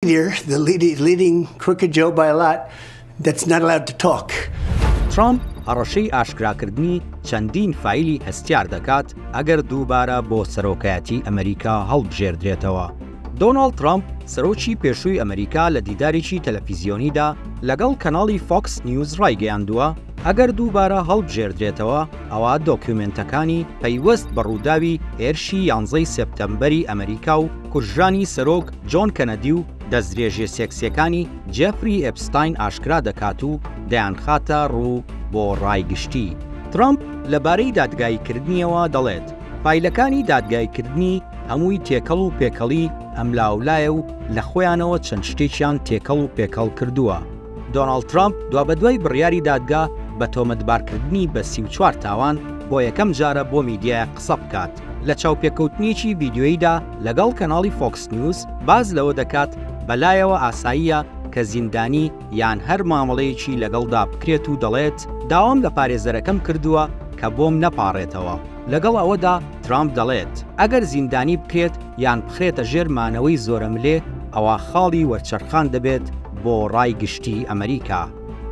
The leading Crooked Joe by a lot that's not allowed to talk. ترامپ هەڕەشەی ئاشکراکردنی چەندین فایلی هەستیار دەکات ئەگەر دووبارە بۆ سەرۆکایەتی ئەمریکا هەڵبژێردرێتەوە. دۆناڵد ترامپ، سەرۆکی پێشووی ئەمریکا لە دیدارێکی تەلەفیزیۆنیدا لەگەڵ کەناڵی فۆکس نیوز ڕایگەیاندووە، ئەگەر دووبارە هەڵبژێردرێتەوە ئەوا دۆکیومێنتەکانی پەیوەست بە ڕووداوی هێرشی یانزەی سێپتەمبەری ئەمریکا و کوژرانی سەرۆک جۆن کەنەدی و دەستدرێژیە سێکسیەکانی جێفری ئێپستاین ئاشکرا دەکات و دەیانخاتە ڕوو بۆ ڕای گشتی. ترەمپ لەبارەی دادگاییکردنیەوە دەڵێت، فایلەکانی دادگاییکردنی هەمووی تێکەڵ و پێکەڵی ئەملاولایە و لە خۆیانەوە چەند شتێکیان تێکەڵ و پێکەڵ کردووە. دۆناڵد ترەمپ دوابەدوای بڕیاری دادگا بە تۆمەتبارکردنی بە 34 تاوان بۆ یەکەم جارە بۆ میدیایەک قسە بکات. لە چاوپێکەوتنێکی ڤیدیۆییدا لەگەڵ کەناڵی فۆکس نیوز باس لەوە دەکات بەلایەوە ئاساییە کە زیندانی یان هەر مامەڵەیەکی لەگەڵدا بکرێت و دەڵێت داوام لە پارێزەرەکەم کردووە کە بۆم نەپاڕێتەوە. لەگەڵ ئەوەدا ترامپ دەڵێت ئەگەر زیندانی بکرێت یان بخرێتە ژێر مانەوەی زۆرەملێ ئەوا خاڵی وەرچەرخان دەبێت بۆ ڕای گشتی ئەمریکا.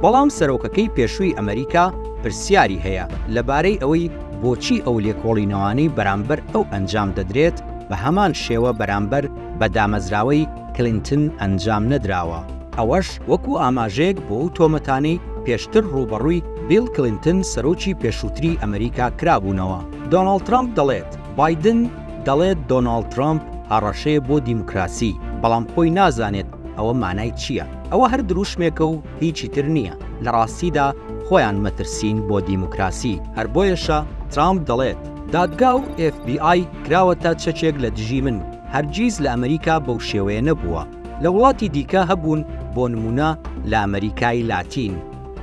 بەڵام سەرۆکەکەی پێشووی ئەمریکا پرسیاری هەیە لەبارەی ئەوەی بۆچی ئەو لێکۆڵینەوانەی بەرامبەر ئەو ئەنجام دەدرێت بە هەمان شێوە بەرامبەر بە دامەزراوەی کلینتن ئەنجام نەدراوە، ئەوەش وەکو ئاماژەیەک بۆ ئەو تۆمەتانەی پێشتر ڕووبەڕووی بیڵ کلینتن سەرۆکی پێشووتری ئەمریکا کرابوونەوە. دۆناڵد ترەمپ دەڵێت، بایدن دەڵێت دۆناڵد ترەمپ هەڕەشەیە بۆ دیموکراسی، بەڵام خۆی نازانێت ئەوە مانای چییە. ئەوە هەر دروشمێکە و هیچی تر نییە، لە ڕاستیدا خۆیان مەترسین بۆ دیموکراسی. هەر بۆیەشە ترامپ دەڵێت، دادگا و ئێف بی ئای کراوەتە چەکێک لە دژی من، هەرگیز لە ئەمریکا بەو شێوەیە نەبووە. لە وڵاتی دیکە هەبوون، بۆ نموونە لە ئەمریکای لاتین.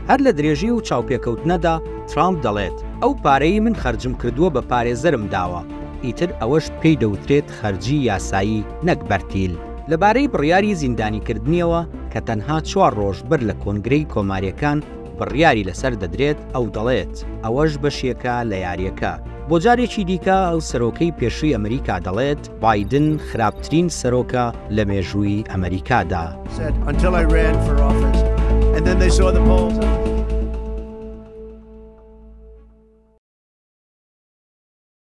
هەر لە درێژەی ئەو چاوپێکەوتنەدا ترامپ دەڵێت، ئەو پارەی من خەرجم کردووە بە پارێزەرم داوە، ئیتر ئەوەش پێی دەوترێت خەرجی یاسایی نەک بەرتیل. لەبارەی بڕیاری زیندانیکردنیەوە کە تەنها چوار ڕۆژ بەر لە کۆنگرەی کۆمارییەکان بڕیاری لەسەر دەدرێت، ئەو دەڵێت، ئەوەش بەشێکە لە یارییەکە. بۆ جارێکی دیکە ئەو سەرۆکەی پێشووی ئەمریکا دەڵێت، بایدن خراپترین سەرۆکە لە مێژووی ئەمریکادا.